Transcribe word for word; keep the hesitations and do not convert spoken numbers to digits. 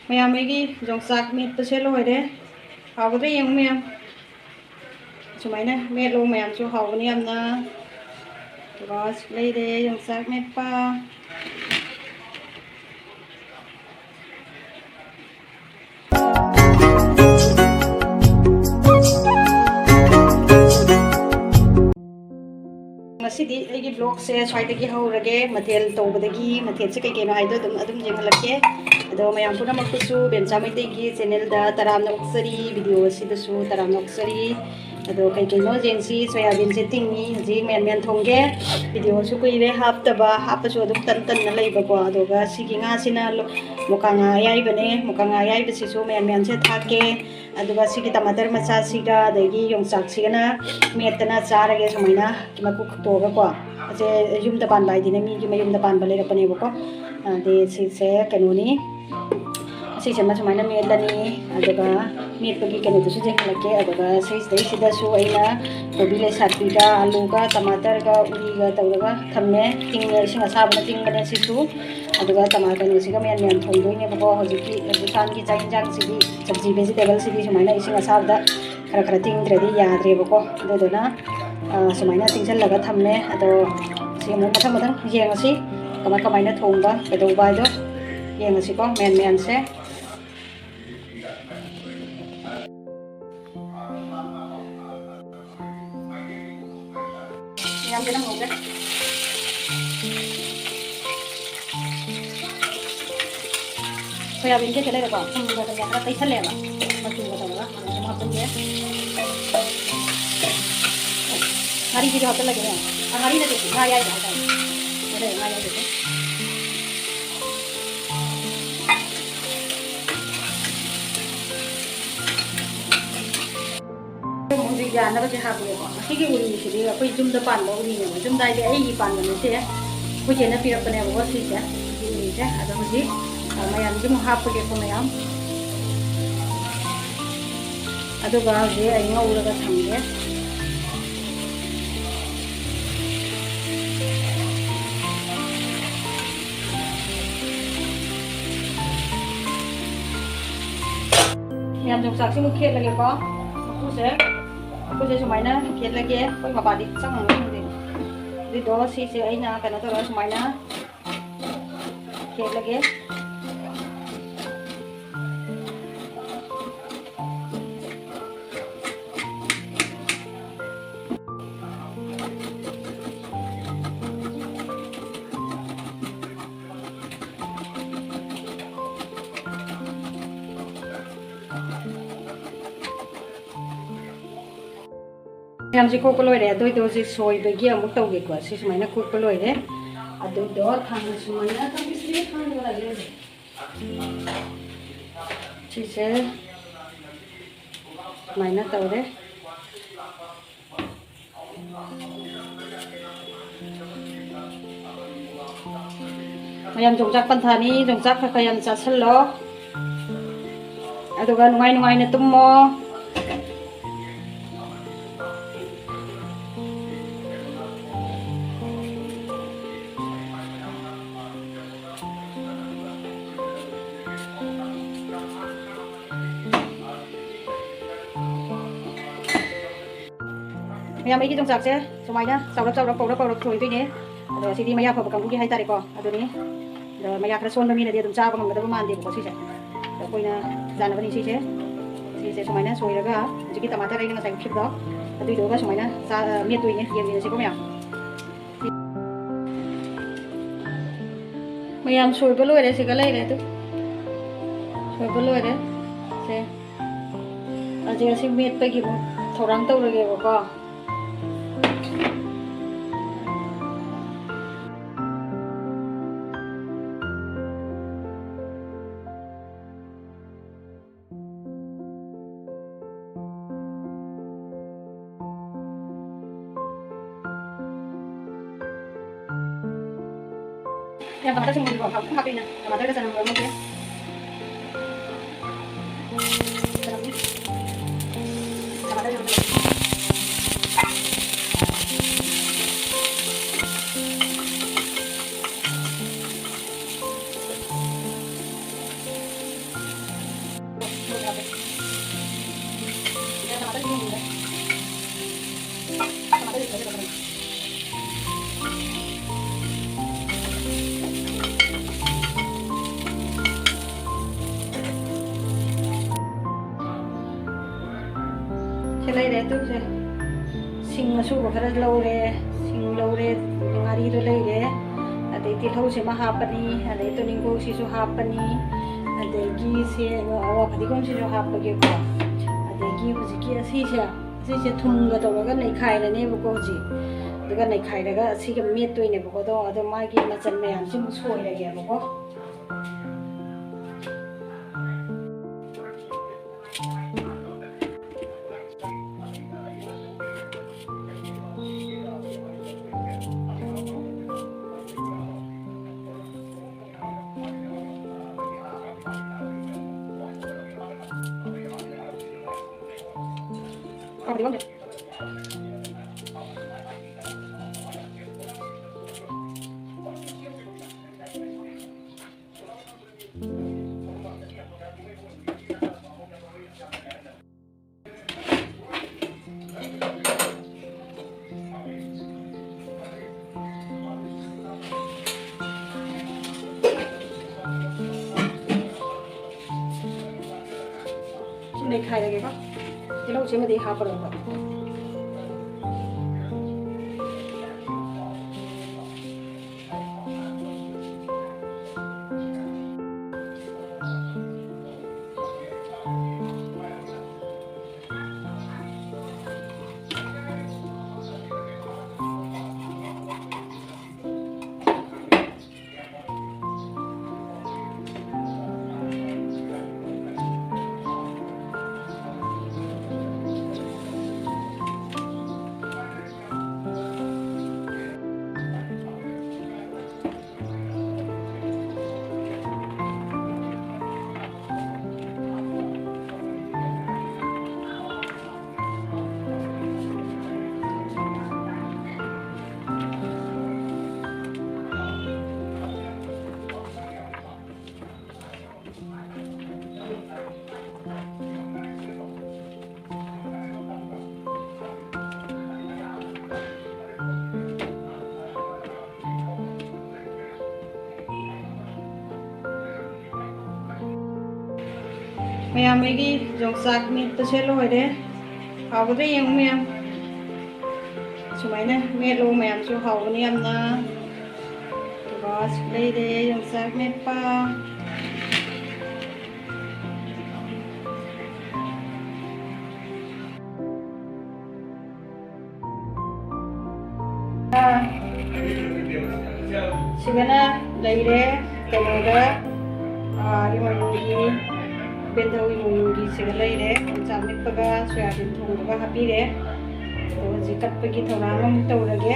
ꯃꯌꯥꯝ, ꯑꯩꯒꯤ ꯌꯣꯡꯆꯥꯛ ꯃꯦꯠꯄꯁꯦ ꯂꯣꯏꯔꯦ꯫ ꯍꯥꯎꯒꯗ꯭ꯔꯥ ꯌꯦꯡꯉꯨ ꯃꯌꯥꯝ꯫ ꯁꯨꯃꯥꯏꯅ ꯃꯦꯠꯂꯣ ꯃꯌꯥꯝꯁꯨ, ꯍꯥꯎꯒꯅꯤ ꯌꯥꯝꯅ꯫ ꯑꯗꯨꯒ ꯂꯩꯔꯦ ꯌꯣꯡꯆꯥꯛ ꯃꯦꯠꯄ꯫ ꯉꯁꯤꯗꯤ ꯑꯩꯒꯤ vlogꯁꯦ ꯁ꯭ꯋꯥꯏꯗꯒꯤ ꯍꯧꯔꯒꯦ꯫ ꯃꯊꯦꯜ ꯇꯧꯕꯗꯒꯤ, ꯃꯊꯦꯜꯁꯦ ꯀꯩ ꯀꯩꯅꯣ ꯍꯥꯏꯗꯣ ꯑꯗꯨꯝ, ꯑꯗꯨꯝ ꯌꯦꯡꯍꯜꯂꯛꯀꯦ꯫ ꯑꯗꯣ ꯃꯌꯥꯝ ꯄꯨꯝꯅꯃꯛꯄꯨꯁꯨ ꯕꯦꯝꯆꯥ ꯃꯩꯇꯩꯒꯤ channelꯗ ꯇꯔꯥꯝꯅ ꯑꯣꯛꯆꯔꯤ, video ꯑꯁꯤꯗꯁꯨ ꯇꯔꯥꯝꯅ ꯑꯣꯛꯆꯔꯤ꯫ ꯑꯗꯣ ꯀꯩ ꯀꯩꯅꯣ ꯌꯦꯡꯁꯤ꯫ ꯁꯣꯌꯥꯕꯤꯟꯁꯦ ꯇꯤꯡꯉꯤ ꯍꯧꯖꯤꯛ, ꯃꯌꯥꯟ ꯃꯌꯥꯟ ꯊꯣꯡꯒꯦ꯫ Videoꯁꯨ ꯀꯨꯏꯔꯦ ꯍꯥꯞꯇꯕ, ꯍꯥꯞꯄꯁꯨ ꯑꯗꯨꯝ ꯇꯟ ꯇꯟꯅ ꯂꯩꯕꯀꯣ꯫ ꯑꯗꯨꯒ ꯁꯤꯒꯤ ꯉꯥꯁꯤꯅ ꯂꯣ-, ꯃꯨꯀꯥ ꯉꯥ ꯑꯌꯥꯏꯕꯅꯦ꯫ ꯃꯨꯀꯥ ꯉꯥ ꯑꯌꯥꯏꯕꯁꯤꯁꯨ ꯃꯌꯥꯟ ꯃꯌꯥꯟꯁꯦ ꯊꯥꯛꯀꯦ꯫ ꯑꯗꯨꯒ ꯁꯤꯒꯤ ꯇꯃꯥꯇꯔ ꯃꯆꯥꯁꯤꯒ ꯑꯗꯒꯤ ꯌꯣꯡꯆꯥꯛꯁꯤꯒꯅ ꯃꯦꯠꯇꯅ ꯆꯥꯔꯒꯦ꯫ ꯁꯨꯃꯥꯏꯅ ꯃꯀꯨ ꯈꯨꯛꯇꯣꯛꯑꯒꯀꯣ꯫ ꯑꯁꯦ ꯌꯨꯝꯗ ꯄꯥꯟꯕ ꯍꯥꯏꯗꯤꯅꯦ, ꯃꯤꯒꯤ ꯃꯌꯨꯝꯗ ꯄꯥꯟꯕ ꯂꯩꯔꯛꯄꯅꯦꯕꯀꯣ꯫ ꯑꯗꯩ ꯁꯤꯁꯦ ꯀꯩꯅꯣꯅꯤ, ꯁꯤꯁꯤꯃ ꯁꯨꯃꯥꯏꯅ ꯃꯦꯠꯂꯅꯤ꯫ ꯑꯗꯨꯒ ꯃꯦꯠꯄꯒꯤ ꯀꯩꯅꯣꯗꯨꯁꯨ ꯌꯦꯡꯍꯜꯂꯛꯀꯦ꯫ ꯑꯗꯨꯒ ꯁꯤꯁꯤꯗꯩꯁꯤꯗꯁꯨ ꯑꯩꯅ ꯀꯣꯕꯤ ꯂꯩꯁꯥꯠꯄꯤꯒ ꯑꯂꯨꯒ ꯇꯃꯥꯇꯔꯒ ꯎꯔꯤꯒ ꯇꯧꯔꯒ ꯊꯝꯃꯦ꯫ ꯇꯤꯡꯉꯦ, ꯏꯁꯤꯡ ꯑꯁꯥꯕꯅ ꯇꯤꯡꯕꯅꯦ ꯁꯤꯁꯨ꯫ ꯑꯗꯨꯒ ꯇꯃꯥ-, ꯀꯩꯅꯣꯁꯤꯒ ꯃꯌꯥꯟ ꯃꯌꯥꯟ ꯊꯣꯡꯗꯣꯏꯅꯦꯕꯀꯣ꯫ ꯍꯧꯖꯤꯛꯀꯤ, ꯍꯧꯖꯤꯛꯀꯥꯟꯒꯤ ꯆꯥꯛ ꯌꯦꯟꯁꯥꯡꯁꯤꯗꯤ, ꯁꯕꯖꯤ vegetableꯁꯤꯗꯤ ꯁꯨꯃꯥꯏꯅ ꯏꯁꯤꯡ ꯑꯁꯥꯕꯗ ꯈꯔ ꯈꯔ ꯇꯤꯡꯗ꯭ꯔꯗꯤ ꯌꯥꯗ꯭ꯔꯦꯕꯀꯣ꯫ ꯑꯗꯨꯗꯨꯅ, ꯑ, ꯁꯨꯃꯥꯏꯅ ꯇꯤꯡꯁꯤꯜꯂꯒ ꯊꯝꯃꯦ꯫ ꯑꯗꯣ ꯁꯤ ꯑꯃꯨꯛ ꯃꯊꯪ ꯃꯊꯪ ꯌꯦꯡꯉꯁꯤ, ꯀꯃꯥꯏ ꯀꯃꯥꯏꯅ ꯊꯣꯡꯕ ꯀꯩꯗꯧꯕ ꯍꯥꯏꯗꯣ ꯌꯦꯡꯉꯁꯤꯀꯣ, ꯃꯌꯥꯟ ꯃꯌꯥꯟꯁꯦ꯫ ꯌꯥꯝ ꯐꯖꯅ ꯉꯧꯔꯦ꯫ ꯁꯣꯌꯥꯕꯤꯟꯁꯦ ꯁꯤ ꯂꯩꯔꯦꯀꯣ, ꯊꯨꯝꯒ ꯀꯩꯀꯥ ꯈꯔ ꯇꯩꯁꯜꯂꯦꯕ, ꯃꯆꯨꯒ ꯇꯧꯔꯒ ꯑꯗꯨꯝ ꯍꯥꯞꯆꯤꯟꯒꯦ꯫ ꯉꯥꯔꯤꯁꯤꯁꯨ ꯍꯥꯞꯆꯤꯜꯂꯒꯦꯅꯦ꯫ ꯑ, ꯉꯥꯔꯤ ꯅꯠꯇꯦ, ꯉꯥ ꯑꯌꯥꯏꯕ ꯍꯥꯏꯇꯥꯔꯦ꯫ ꯁꯤ ꯂꯩꯔꯦ, ꯉꯥ ꯑꯌꯥꯏꯕꯁꯦ꯫ ꯍꯧꯖꯤꯛ ꯌꯥꯅꯕꯁꯦ ꯍꯥꯞꯄꯒꯦꯀꯣ꯫ ꯑꯁꯤꯒꯤ ꯎꯔꯤꯁꯤꯗꯤ ꯑꯩꯈꯣꯏ ꯌꯨꯝꯗ ꯄꯥꯟꯕ ꯎꯔꯤꯅꯦꯕ꯫ ꯌꯨꯝꯗ ꯍꯥꯏꯗꯤ ꯑꯩꯒꯤ ꯄꯥꯟꯕ ꯅꯠꯇꯦ, ꯑꯩꯈꯣꯏ ꯆꯦꯅ ꯄꯤꯔꯛꯄꯅꯦꯕꯀꯣ ꯁꯤꯁꯦ, ꯁꯤ ꯎꯔꯤꯁꯦ꯫ ꯑꯗꯣ ꯍꯧꯖꯤꯛ, ꯑ, ꯃꯌꯥꯝꯁꯦ ꯑꯃꯨꯛ ꯍꯥꯞꯄꯒꯦꯀꯣ ꯃꯌꯥꯝ꯫ ꯑꯗꯨꯒ ꯍꯧꯖꯤꯛ ꯑꯩ ꯉꯧꯔꯒ ꯊꯝꯒꯦ꯫ ꯌꯥꯝ ꯌꯣꯡꯆꯥꯛꯁꯤꯃꯨꯛ ꯈꯦꯠꯂꯒꯦꯀꯣ꯫ ꯃꯀꯨꯁꯦ, ꯃꯀꯨꯁꯦ ꯁꯨꯃꯥꯏꯅ ꯈꯦꯠꯂꯒꯦ꯫ ꯑꯩꯈꯣꯏ ꯃꯄꯥꯗꯤ ꯆꯪꯉꯝꯒꯅꯤ ꯈꯪꯗꯦ꯫ ꯑꯗꯨꯏꯗꯣ ꯁꯤꯁꯦ ꯑꯩꯅ ꯀꯩꯅꯣ ꯇꯧꯔꯒ ꯁꯨꯃꯥꯏꯅ ꯈꯦꯠꯂꯒꯦ꯫ ꯃꯌꯥꯝꯁꯦ ꯀꯣꯛꯄ ꯂꯣꯏꯔꯦ꯫ ꯑꯗꯨꯏꯗꯣ ꯍꯧꯖꯤꯛ ꯁꯣꯏꯕꯒꯤ ꯑꯃꯨꯛ ꯇꯧꯒꯦꯀꯣ꯫ ꯁꯤ ꯁꯨꯃꯥꯏꯅ ꯀꯣꯛꯄ ꯂꯣꯏꯔꯦ꯫ ꯑꯗꯨꯏꯗꯣ ꯊꯥꯡꯅ ꯁꯨꯃꯥꯏꯅ ꯇꯧꯕꯤꯁꯦ꯫ ꯁꯤꯁꯦ ꯁꯨꯃꯥꯏꯅ ꯇꯧꯔꯦ꯫ ꯃꯌꯥꯝ ꯌꯣꯡꯆꯥꯛ ꯄꯟꯊꯥꯅꯤ, ꯌꯣꯡꯆꯥꯛ ꯈꯔ ꯈꯔ ꯌꯥꯝ ꯆꯥꯁꯤꯜꯂꯣ, ꯑꯗꯨꯒ ꯅꯨꯡꯉꯥꯏ ꯅꯨꯡꯉꯥꯏꯅ ꯇꯨꯝꯃꯣ꯫ ꯃꯌꯥꯝ, ꯑꯩꯒꯤ ꯌꯣꯡꯆꯥꯛꯁꯦ ꯁꯨꯃꯥꯏꯅ ꯆꯥꯎꯔꯞ ꯆꯥꯎꯔꯞ ꯄꯧꯔꯞ ꯄꯧꯔꯞ ꯁꯣꯏꯗꯣꯏꯅꯦ꯫ ꯑꯗꯣ ꯁꯤꯗꯤ ꯃꯌꯥ ꯐꯕ ꯀꯥꯡꯕꯨꯒꯤ ꯍꯥꯏꯇꯥꯔꯦꯀꯣ꯫ ꯑꯗꯨꯅꯤ꯫ ꯑꯗꯣ ꯃꯌꯥ ꯈꯔ ꯁꯣꯟꯕ ꯃꯤꯅꯗꯤ ꯑꯗꯨꯝ ꯆꯥꯕ ꯉꯝꯒꯗꯕ ꯃꯥꯟꯗꯦꯕꯀꯣ ꯁꯤꯁꯦ꯫ ꯑꯗꯣ ꯑꯩꯈꯣꯏꯅ ꯆꯥꯅꯕꯅꯤ ꯁꯤꯁꯦ꯫ ꯁꯤꯁꯦ ꯁꯨꯃꯥꯏꯅ ꯁꯣꯏꯔꯒ ꯍꯧꯖꯤꯛꯀꯤ ꯇꯃꯥꯇꯔ ꯑꯩꯅ ꯉꯁꯥꯏ ꯎꯠꯈꯤꯕꯗꯣ ꯑꯗꯨꯏꯗꯨꯒ ꯁꯨꯃꯥꯏꯅ ꯆꯥ-, ꯃꯦꯠꯇꯣꯏꯅꯦ꯫ ꯌꯦꯡꯃꯤꯟꯅꯁꯤꯀꯣ ꯃꯌꯥꯝ꯫ ꯃꯌꯥꯝ ꯁꯣꯏꯕ ꯂꯣꯏꯔꯦ, ꯁꯤꯒ ꯂꯩꯔꯦ ꯑꯗꯨ꯫ ꯁꯣꯏꯕ ꯂꯣꯏꯔꯦ꯫ ꯁꯦ꯫ ꯍꯧꯖꯤꯛ ꯑꯁꯤ ꯃꯦꯠꯄꯒꯤ ꯑꯃꯨꯛ ꯊꯧꯔꯥꯡ ꯇꯧꯔꯒꯦꯕꯀꯣ꯫ ꯌꯥꯝ ꯇꯃꯥꯇꯔ ꯁꯤꯡꯕꯗꯤꯀꯣ ꯍꯥꯎ-, ꯑꯗꯨꯝ ꯍꯥꯞꯄꯤꯅ ꯇꯃꯥꯇꯔꯒ ꯆꯅꯝꯒ ꯃꯣꯏꯁꯦ꯫ ꯆꯅꯝꯗꯤ꯫ ꯇꯃꯥꯇꯔ ꯁꯤꯡꯕꯗꯤ꯫ ꯁꯤ ꯂꯩꯔꯦ ꯇꯨꯁꯦ꯫ ꯁꯤꯡ ꯑꯁꯨꯕ ꯈꯔ ꯂꯧꯔꯦ, ꯁꯤꯡ ꯂꯧꯔꯦ, ꯉꯥꯔꯤꯗꯣ ꯂꯩꯔꯦ, ꯑꯗꯩ ꯇꯤꯜꯍꯧꯁꯤꯃ ꯍꯥꯞꯄꯅꯤ, ꯑꯗꯩ ꯇꯨꯅꯤꯡꯈꯣꯛꯁꯤꯁꯨ ꯍꯥꯞꯄꯅꯤ, ꯑꯗꯒꯤ ꯁꯦ ꯑꯋꯥ ꯐꯗꯤꯒꯣꯝꯁꯤꯁꯨ ꯍꯥꯞꯄꯒꯦꯀꯣ꯫ ꯑꯗꯒꯤ ꯍꯧꯖꯤꯛꯀꯤ ꯑꯁꯤꯁꯦ, ꯑꯁꯤꯁꯦ ꯊꯨꯝꯒ ꯇꯧꯔꯒ ꯅꯩꯈꯥꯏꯔꯅꯦꯕꯀꯣ ꯍꯧꯖꯤꯛ꯫ ꯑꯗꯨꯒ ꯅꯩꯈꯥꯏꯔꯒ ꯑꯁꯤꯒ ꯃꯦꯠꯇꯣꯏꯅꯦꯕꯀꯣ꯫ ꯑꯗꯣ, ꯑꯗꯣ ꯃꯥꯒꯤ ꯃꯆꯜ ꯃꯌꯥꯝꯁꯤ ꯑꯃꯨꯛ ꯁꯣꯏꯔꯒꯦꯕꯀꯣ꯫ ꯁꯤ ꯅꯩꯈꯥꯏꯔꯒꯦꯀꯣ꯫ ꯇꯤꯜꯍꯧꯁꯤꯃꯗꯤ ꯍꯥꯞꯄꯔꯣꯏꯕ꯫ ꯃꯌꯥꯝ ꯑꯩꯒꯤ ꯌꯣꯡꯆꯥꯛ ꯃꯦꯠꯄꯁꯦ ꯂꯣꯏꯔꯦ꯫ ꯍꯥꯎꯒꯗ꯭ꯔꯥ ꯌꯦꯡꯉꯨ ꯃꯌꯥꯝ꯫ ꯁꯨꯃꯥꯏꯅ ꯃꯦꯠꯂꯣ ꯃꯌꯥꯝꯁꯨ, ꯍꯥꯎꯕꯅꯤ ꯌꯥꯝꯅ꯫ ꯑꯗꯨꯒ ꯁꯤ ꯂꯩꯔꯦ ꯌꯣꯡꯆꯥꯛ ꯃꯦꯠꯄ꯫ ꯁꯤꯒꯅ ꯂꯩꯔꯦ ꯀꯩꯅꯣꯗ, ꯑꯥ, ꯏꯃꯣꯏꯅꯨꯒꯤ, ꯕꯦꯟꯙꯧ ꯏꯃꯣꯏꯅꯨꯒꯤ ꯁꯤꯒ ꯂꯩꯔꯦ꯫ ꯌꯣꯡꯆꯥꯛ ꯃꯦꯠꯄꯒ ꯁꯣꯌꯥꯕꯤꯟ ꯊꯣꯡꯕꯒ ꯍꯥꯞꯄꯤꯔꯦ꯫ ꯑꯗꯣ ꯍꯧꯖꯤꯛ ꯀꯠꯄꯒꯤ ꯊꯧꯔꯥꯡ ꯑꯃꯨꯛ ꯇꯧꯔꯒꯦ꯫